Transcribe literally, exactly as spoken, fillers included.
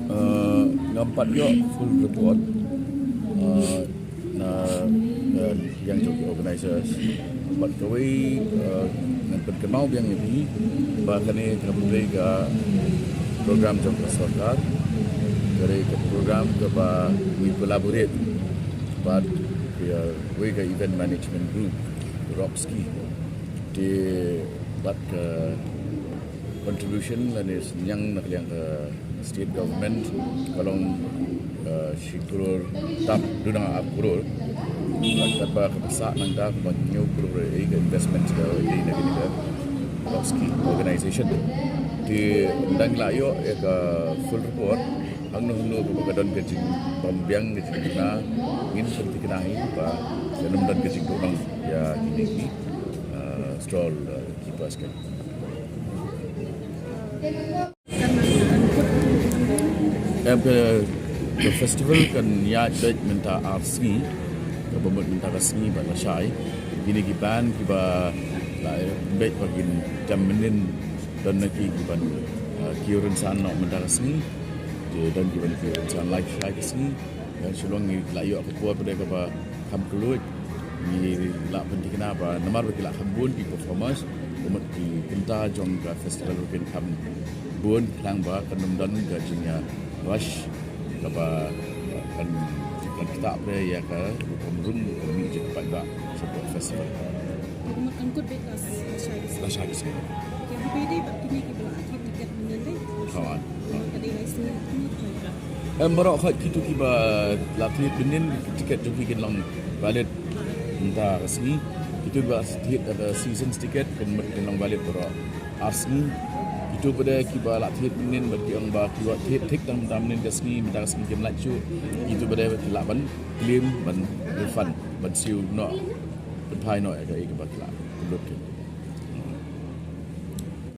Uh, ngam pat ïoh full report, uh, na, na ïa jong ki organizers. Bad kawei, uh, ngan pynkynmaw biang ïa phi ba kane ka dei ka program jong ka sorkar, ka dei ka program kaba ngi collaborate bad kawei ka event management group, Rock Ski. Te bad ka contribution lane synñiang na ka liang ka state government ka long, uh, shi klur tam, duna ar klur. Katba ka pisa nangta kaba hynñiew klur ïa ka investment ka ïa na kane ka Rock Ski organization. Te ynda ngi la ïoh ïa ka full report, hangno hangno kaba ka don ka jingbym biang, ka jingkynmaw, ngin pynthikna hi ba kan ym don ka jingduhnong ïa kine ki, uh, stall, uh, keepers kan. Em, ka, ka festival kan ïaid beit mynta ar sngi, kaba mut mynta ka sngi bad lashai. Kine ki band kiba la beit ba kin tem mynnin, don na ki kiban, uh, kiew rynsan noh mynta ka sngi. Te don kiban kiew rynsan lai, lashai ka sngi. Ïa shu long ngi la ïoh ka por pat kaba kham kylluid. Ngi la pynthikna ba namar ba ki la kham bun ki performers, ka mut ki kynta jong ka festival ruh kin kham bun, khnang ba kan ym don ka jingïa rush kaba kan, kan ktah pat ïa ka rukom rung rukom mih jong ka paidbah sha ka festival. Ka mut kan kut beit la lashai ka sngi. Lashai ka sngi. Ki haba ïadei bad kine kiba la thied tiket mynnin dei. Hooid. Ka dei lai sngi. Em, baroh khoit kito kiba la thied mynnin, ki tiket jong ki kin long valid mynta ka sngi. Kito kiba thied, uh, seasons ticket kin, kin long valid baroh ar sngi. Kito pat de kiba la thied mynnin bad ki ong ba ki wan thied thik tang mynta mynnin ka sngi, mynta ka sngi kim lait shuh, kito pat de ki lah ban claim, ban refund, ban siew noh, pynphai noh ïa kaei kaba ki la pynlut.